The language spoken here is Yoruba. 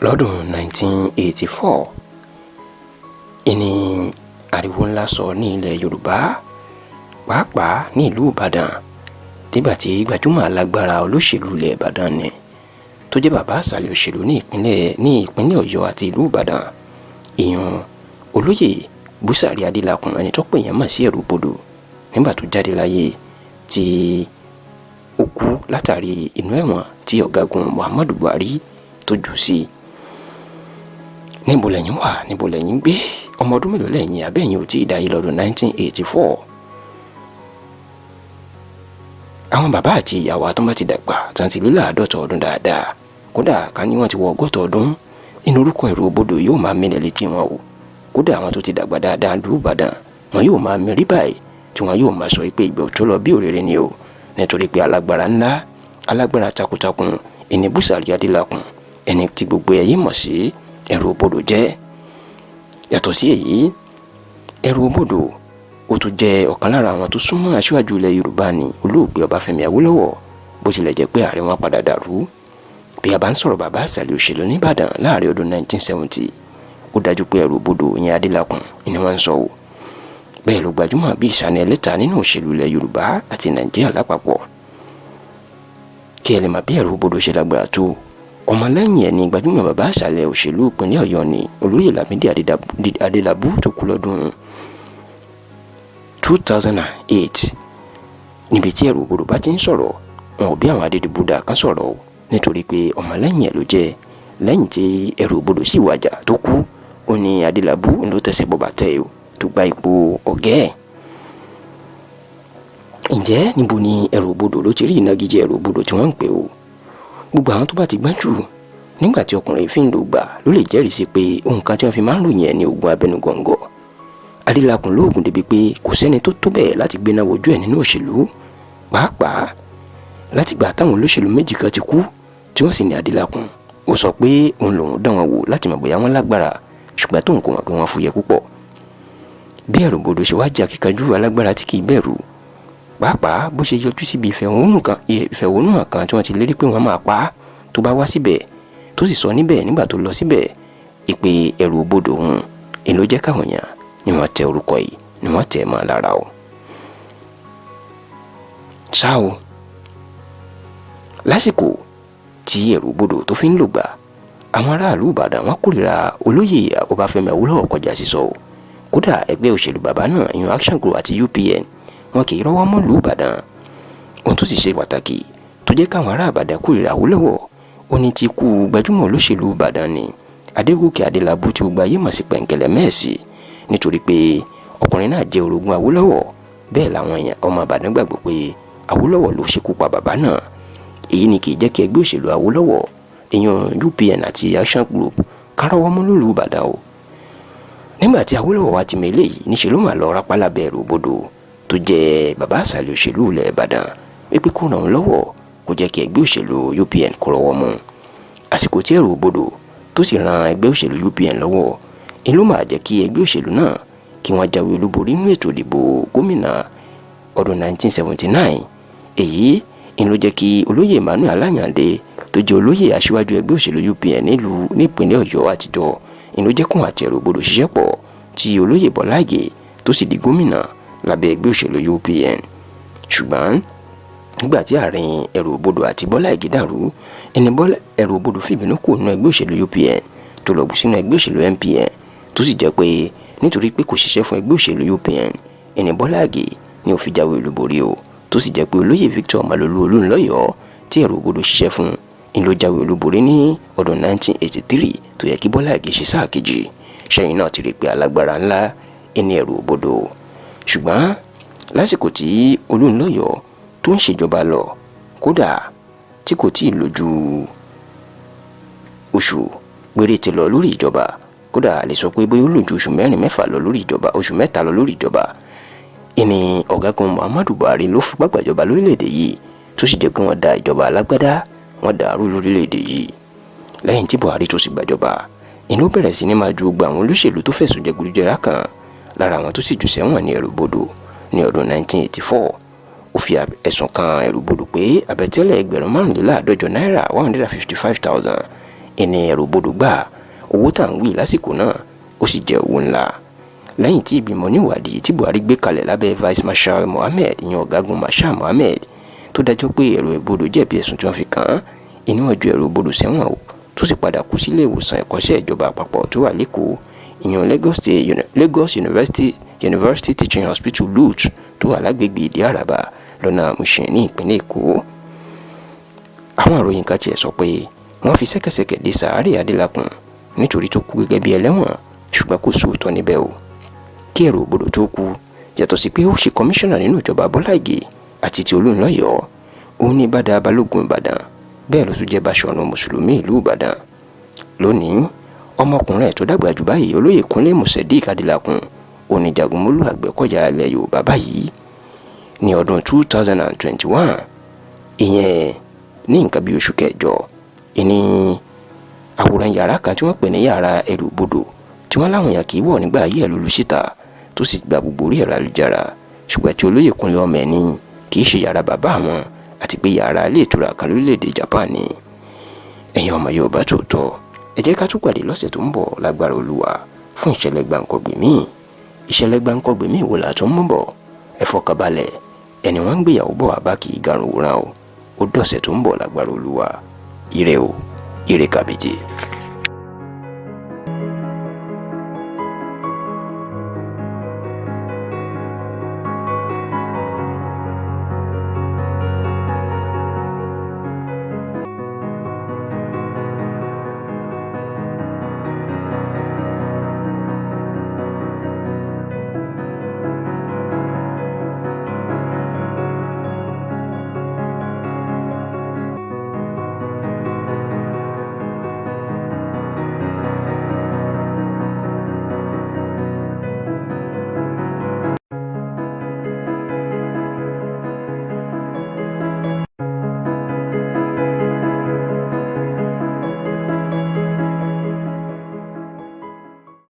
Lọ́dún 1984 ìní ariwo ńlá sọ ní ilẹ̀ Yorùbá, pàápàá ní ìlú Ìbàdàn, nígbà tí gbajúmọ̀ alágbára olóṣèlú ilẹ̀ Ìbàdàn ni tó jẹ́ bàbá àṣàlẹ̀ òṣèlú ní ìpínlẹ̀ Ọ̀yọ́ àti ìlú Ìbàdàn, ìyún Olóyè Búsàrí Adélakùn, ẹni tó pè yẹn mọ̀ sí Ẹ̀rùbodò, nígbà tó jáde láyé tí ó kú látàrí inú ẹ̀wọ̀n tí ọ̀gágun Muhammadu Buhari tó jù sí. Níbo lẹ́yìn wà? Níbo lẹ́yìn gbé? Ọmọ ọdún mélòó lẹ́yìn? Abẹ́yìn ò tí ì dáyé lọ́dún 1984? Àwọn bàbá àti ìyàwó àtọ́ bá ti dàgbà tán ti lé láàádọ́ta ọdún dáadáa, kódà ká ní wọ́n ti wọ 60 ọdún, inú orúkọ Ẹ̀rùbodò yóò máa mílẹ̀ létí wọn o. Kódà àwọn tó ti dàgbà dáadáa lù Ìbàdàn, wọn yóò máa mírí báyìí, tí wọn yóò máa sọ pé ìgbà òtún lọ bí òrèrè ni o, nítorí pé alágbára ńlá, alágbára takuntakun ìní Búsàrí Adélakùn, ẹni tí gbogbo ẹ̀yìn mọ̀ sí Ẹ̀rùbodò jẹ́. Yàtọ̀ sí èyí, Ẹ̀rùbodò ó tún jẹ́ ọ̀kan lára àwọn tó súnmọ́ aṣíwájú ilẹ̀ Yorùbá ní olóògbé Ọbáfẹ́mi Awólọ́wọ̀, bó tilẹ̀ jẹ́ pé ààrẹ wọn padà dàrú. Bí a bá ń sọ̀rọ̀ bàbá àṣàlẹ̀ òṣèlú nìbàdàn láàrin ọdún 1970, ó dájú pé Ẹ̀rùbodò ìyẹn Adélakùn ni wọ́n ń sọ o. Bẹ́ẹ̀ ló gbajúmọ̀ bí ìsàní ẹlẹ́ta nínú òṣèlú ilẹ̀ Yorùbá àti Nàìjíríà lápapọ̀. Kí ẹ lè mọ̀ bí Ẹ̀rùbodò ṣe lágbára tó, ọmọlẹ́yìn ẹ̀ ní gbajúmọ̀ bàbá àṣàlẹ̀ òṣèlú ìpínlẹ̀ Ọ̀yọ́ ní Olóyè Lámídì Adélabú tó kú lọ́dún 2008. Níbi tí Ẹ̀rùbodò bá ti ń sọ̀rọ̀, wọn ò bí àwọn Adédìbúdà kan sọ̀rọ̀ o, nítorí pé ọmọlẹ́yìn ẹ̀ ló jẹ́. Lẹ́yìn tí Ẹ̀rùbodò sì wàjà tó kú, ó ní Adélabú ló tẹ̀sẹ̀ bọ́ bàtẹ́ o tó gba ipò ọ̀gẹ́ ẹ̀. Ǹjẹ́ níbo ni Ẹ̀rùbodò ló ti rí ìnagijẹ Ẹ̀rùbodò tí wọ́n ń pè o? Gbogbo àwọn tó bá ti gbọ́n jù nígbà tí ọkùnrin fi ń lò gbà ló lè jẹ́rìí sí pé nǹkan tí wọ́n fi máa ń ròyìn ẹ̀ ní oògùn abẹnugọ̀ngọ̀. Adélakùn lóògùn débi pé kò sẹ́ni tó tó bẹ́ẹ̀ láti gbéná wojú ẹ̀ nínú òṣèlú, pàápàá látìgbà táwọn olóṣèlú méjì kan ti kú tí wọ́n sì ní Adélakùn. Ó sọ pé òun lòun dán wọn wò láti mọ̀ bóyá wọ́n lágbára, ṣùgbọ́n tóun kò mọ̀ pé wọ́n fúyẹ́ púpọ̀. Bí Ẹ̀rùbodò ṣe wá jẹ́ akíkanjú alágbára tí kì í bẹ̀rù, pàápàá bó ṣe yọjú síbi ìfẹ̀hónúhàn kan tí wọ́n ti lérí pé wọ́n máa pa á tó bá wá síbẹ̀, tó sì sọ níbẹ̀ nígbà tó lọ síbẹ̀ ìpè Ẹ̀rùbodò òun èló ló jẹ́ káwọn èèyàn ni wọ́n tẹ orúkọ yìí ni wọ́n tẹ̀ mọ́ lára o. Ṣá o, lásìkò tí Ẹ̀rùbodò tó fi ń lògbà, àwọn aráàlú Ìbàdàn wọn kórìíra Olóyè Ọbáfẹ́mi Awólọ́wọ̀ kọjá sísọ o. Kódà ẹgbẹ́ òṣèlú bàbá náà, ìyẹn Action Group àti UPN, wọn kì í rọ́wọ́ mọ́ lù Ìbàdàn. Ohun tó sì ṣe pàtàkì tó jẹ́ káwọn ará Ìbàdàn kórìíra Awólọ́wọ̀, ó ní ti kú gbajúmọ̀ olóṣèlú Ìbàdàn ni Adégòkè Adélabú, tí gbogbo ayé mọ̀ sí Pẹ̀ǹkẹ̀lẹ̀ Mẹ́ẹ̀sì, nítorí pé ọkùnrin náà jẹ́ orogún Awólọ́wọ̀. Bẹ́ẹ̀ làwọn èèyàn ọmọ Ìbàdàn gbàgbọ́ pé Awólọ́wọ̀ ló ṣekú pa bàbá náà. Èyí ni kì í jẹ́ kí ẹgbẹ́ òṣèlú Awólọ́wọ̀, èèyàn UPN àti Action Group, kárọ́wọ́ mú lùlù Ìbàdàn o. Nígbà tí Awólọ́wọ̀ wá ti mọ eléyìí, níṣẹ́ ló mà lọ rápálá bẹ Ẹ̀rùbodò tó jẹ́ bàbá àṣàlẹ̀ òṣèlú ilẹ̀ Ìbàdàn wípé kó ràn án lọ́wọ́, kó jẹ́ kí ẹgbẹ́ òṣèlú UPN kó rọ́wọ́ mú. Àsìkò tí Ẹ̀rùbodò tó sì ran ẹgbẹ́ òṣèlú UPN lọ́wọ́ ni ló máa jẹ́ kí ẹgbẹ́ òṣèlú náà kí wọ́n jáwé olúborí nínú ètò ìdìbò gómìnà ọdún 1979. Èyí ń ló jẹ́ kí Olóyè Emmanuel Aláyàndé, tó jẹ́ olóyè aṣíwájú ẹgbẹ́ òṣèlú UPN nílùú nípínlẹ̀ Ọ̀yọ́ àtijọ́, ń ló jẹ́ kóun àti Ẹ̀rùbodò ṣiṣẹ́ pọ̀, tí Olóyè Bọ́lá Ìgè tó sì di gómìnà lábẹ́ ẹgbẹ́ òṣèlú UPN. Ṣùgbọ́n nígbà tí àárín Ẹ̀rùbodò àti Bọ́lá Ìgè dàrú, ẹni Bọ́lá Ẹ̀rùbodò fìbínú kù nínú ẹgbẹ́ òṣèlú UPN tó lọ bù sínú ẹgbẹ́ òṣèlú NPN, tó sì jẹ́ pé nítorí pé kò ṣiṣẹ́ fún ẹgbẹ́ òṣèlú UPN, ẹni Bọ́lá Ìgè ni ó fi jáwé olúborí o, tó sì jẹ́ pé Olóyè Victor Ọmọlólú Olúnlọ́yọ̀ọ́ tí Ẹ̀rùbodò ṣiṣẹ́ fún ń ló jáwé olúborí ní ọdún 1983 tó yẹ kí Bọ́lá Ìgè ṣe sáà kejì. Ṣẹ́yìn náà ti rí pé alágbára ńlá ẹni Ẹ̀rùbodò. Ṣùgbọ́n lásìkò tí Olúnlọ́yọ̀ọ́ tó ń ṣèjọba lọ, kódà tí kò tí ì lò ju oṣù péréte lọ lórí ìjọba, kódà lè sọ pé bóyá ó lò ju oṣù 4, 6 lọ lórí ìjọba, oṣù 3 lọ lórí ìjọba, ìní ọ̀gágun Muhammadu Buhari ló fipá gbàjọba lórílẹ̀‐èdè yìí, tó sì jẹ́ pé wọ́n da ìjọba alágbádá, wọ́n dàrú lórílẹ̀‐èdè yìí. Lẹ́yìn tí Buhari tó sì gbàjọba, inú bẹ̀rẹ̀ sí ní máa ju gbogbo àwọn olóṣèlú tó fẹ̀sùn jẹgúdújẹrá kan. Lára àwọn tó sì jù sẹ́wọ̀n ní Ẹ̀rùbodò ní ọdún 1984. Ó fi ẹ̀sùn kan Ẹ̀rùbodò pé àbẹ̀tẹ́lẹ̀ ẹgbẹ̀rún 125 náírà, 155,000, Ẹni Ẹrúbodò gbà owó tá à ń wí lásìkò náà, ó sì jẹ́ owó ńlá. Lẹ́yìn tí ìgbìmọ̀ oníwádìí tí Buhari gbé kalẹ̀ lábẹ́ Vice Marshal Mohammed, ìyẹn ọ̀gágun Marshal Mohammed, tó dájọ́ pé Ẹrúbodò jẹ̀bi ẹ̀sùn tí wọ́n fi kàn án, inú ọjọ́ Ẹrúbodò sẹ́wọ̀n o, tó sì padà kú sílé ìwòsàn ẹ̀kọ́ṣẹ́ ìjọba àpapọ̀ tó wà lÉkòó, ìyẹn Lagos University Teaching Hospital, LUTH, tó wà lágbègbè Ìdí Àràbà lọ́nà Àmùṣin ní ìpínlẹ̀ Èkó. Àwọn ìròyìn kan tiẹ̀ sọ pé wọ́n fi ṣẹ́kẹ́ṣẹkẹ̀ dé sàárè Adélakùn nítorí tó kú gẹ́gẹ́ bí ẹlẹ́wọ̀n, ṣùgbọ́n kò sóòótọ́ níbẹ̀ o. Kí Ẹrúbodò tó kú, yàtọ̀ sí pé ó ṣe kọmíṣánná nínú ìjọba Bọ́lá Ìgè àti ti Olúnlọ́yọ̀ọ́, òun ní Bàdà Balógun Ìbàdàn, bẹ́ẹ̀ ló tún jẹ́ Báṣọ̀run Mùsùlùmí ìlú Ìbàdàn. Lónìí, ọmọkùnrin ẹ̀ tó dàgbà jù báyìí, olóyè Kúnlé Musodiq Adélakùn, òní Jagunmólú Àgbẹ̀kọ̀yà ilẹ̀ Yorùbá báyìí. Ní ọdún 2021, ìyẹn ní nǹkan bí oṣù kẹjọ, ìní àwòrán yàrá kan tí wọ́n pè ní yàrá Ẹrúbodò tí wọ́n láwọn èèyàn kì í wọ̀ nígbà ayé ẹ̀ lulu síta, tó sì gba gbogbo orí ẹ̀rọ ayélujára, ṣùgbọ́n tí olóyè Kúnlé ọmọ ẹ̀ ní kì í ṣe yàrá bàbá àwọn àti pé yàrá ilé ìtura kan lórílẹ̀‐èdè Japan ni. Ẹ̀yin ọmọ Yorùbá tòótọ́, ẹ jẹ́ ká tún pàdé lọ́sẹ̀ tó ń bọ̀ lágbára Olúwa fún ìṣẹ̀lẹ̀ gbàǹkọ̀gbì míì. Ìṣẹ̀lẹ̀ gbàǹkọ̀gbì míì wo là tún mú bọ̀? Ẹ fọkànbalẹ̀, ẹni wọ́n ń gbéyàwó bọ̀ wá bá kì í garùn wòran o. Ó dọ̀sẹ̀ tó ń bọ̀ lágbára Olúwa. Ire o, ire kàbìtì.